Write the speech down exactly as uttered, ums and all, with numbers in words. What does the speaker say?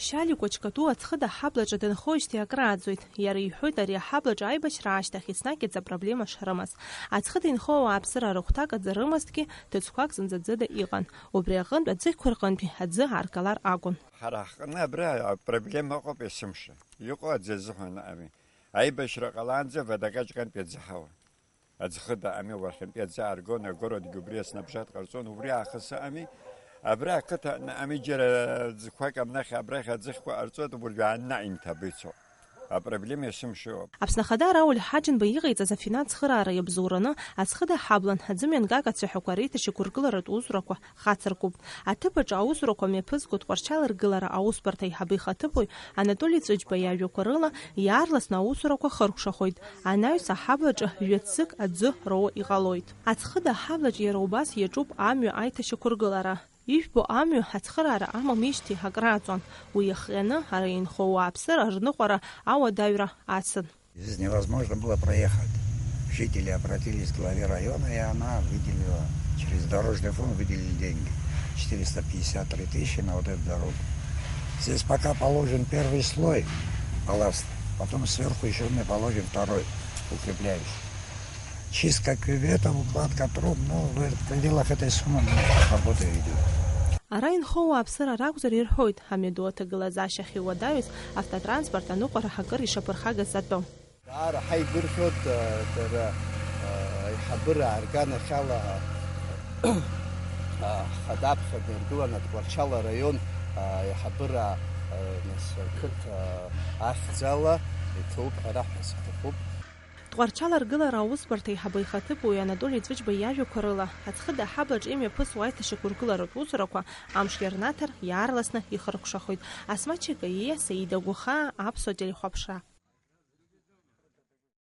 Шьали Кәачкатәу Аӡхыда аҳаблаҿы дынхоижьҭеи акрааҵуеит. Иара иҳәоит ари аҳаблаҿы аибашьра ашьҭахь еснагь аӡы апроблема шрымаз. Аӡхыда инхо ауааԥсыра рыхәҭак аӡы рымазҭгьы, ҭыӡқәак зынӡа ӡыда иҟан. Убри аҟынтә аӡыхьқәа рҟынтәи аӡы ааргалар акәын. Ҳара ҳҟны абра апроблема ыҟоуп есымша. Иҟоу аӡы азыҳәан ами. Аибашьра ҟалаанӡа Водокаҷкантәи аӡы ҳауан. Аӡхыда ами уахьынтәи аӡы ааргон, агородгьы убри аснабжьат ҟарҵон, убри аахыс ами. Абра ақыҭа ами џьара ӡқәак амнахь абрахь аӡыхьқәа ҟарҵоит, убыржәы ааннаҟ имҭабы ицо. Апроблема есымшоуп. Аԥсны Ахада Рауль Ҳаџьымба иҟаиҵаз афинанс цхыраара иабзоураны, Аӡхыда ҳаблан аӡымҩангак ацәаҳәақәа реиҭашьақәыргыларатә усурақәа хацыркуп. Аҭыԥ аҿы аусурақәа мҩаԥызго Тҟәарчал ргылара аусбарҭа аиҳабы ихаҭыԥуаҩ Анатоли Ҵәыџьба иажәақәа рыла, иаарласны аусурақәа хыркәшахоит. Анаҩс аҳаблаҿы жәа-ҵәык аӡы роуа иҟалоит. Аӡхыда аҳаблаҿ иара убас иаҿуп амҩа аиҭашьақәыргылара. Ижәбо амҩа ацхыраара амамижьҭеи акрааҵуан. Уи иахҟьаны ара инхо ауааԥсыра рныҟәара ауадаҩра ацын. Здесь невозможно было проехать. Жители обратились к главе района, и она выделила через дорожный фонд, выделили деньги. Четыреста пятьдесят три тысячи на вот эту дорогу. Здесь пока положен первый слой балласта, потом сверху еще мне положен второй, укрепляющий. Чистка кюветов, укладка труб, ну, в пределах этой суммы мы работы ведем. Ара инхо ауааԥсыра ракәзар ирҳәоит, амҩаду аҭагылазаашьахь иуадаҩыз автотранспорт аныҟәара акыр ишаԥырхагаз атәы. Даара ҳаигәырӷьоит, э, дара, э, аиҳабыра аарганахьала, э, ҳхада аԥхьа днаргыланы Тҟәарчал араион, э, аиҳабыра, э, нас, ақыҭа, э, ахьӡала иҭоуп ҳәа раҳәа сҭахуп. Тҟәарчал аргылара аусбарҭа аиҳабы ихаҭыԥуаҩ Анатоли Ҵәыџьба иажәақәа рыла, Аӡхыда аҳаблаҿы имҩаԥысуа аиҭашьақәыргыларатә усурақәа амш иарнаҭар иаарласны ихыркәшахоит. Асмаҭ Чекаиа, Саида Гәахаа, Аԥсуа телехәаԥшра.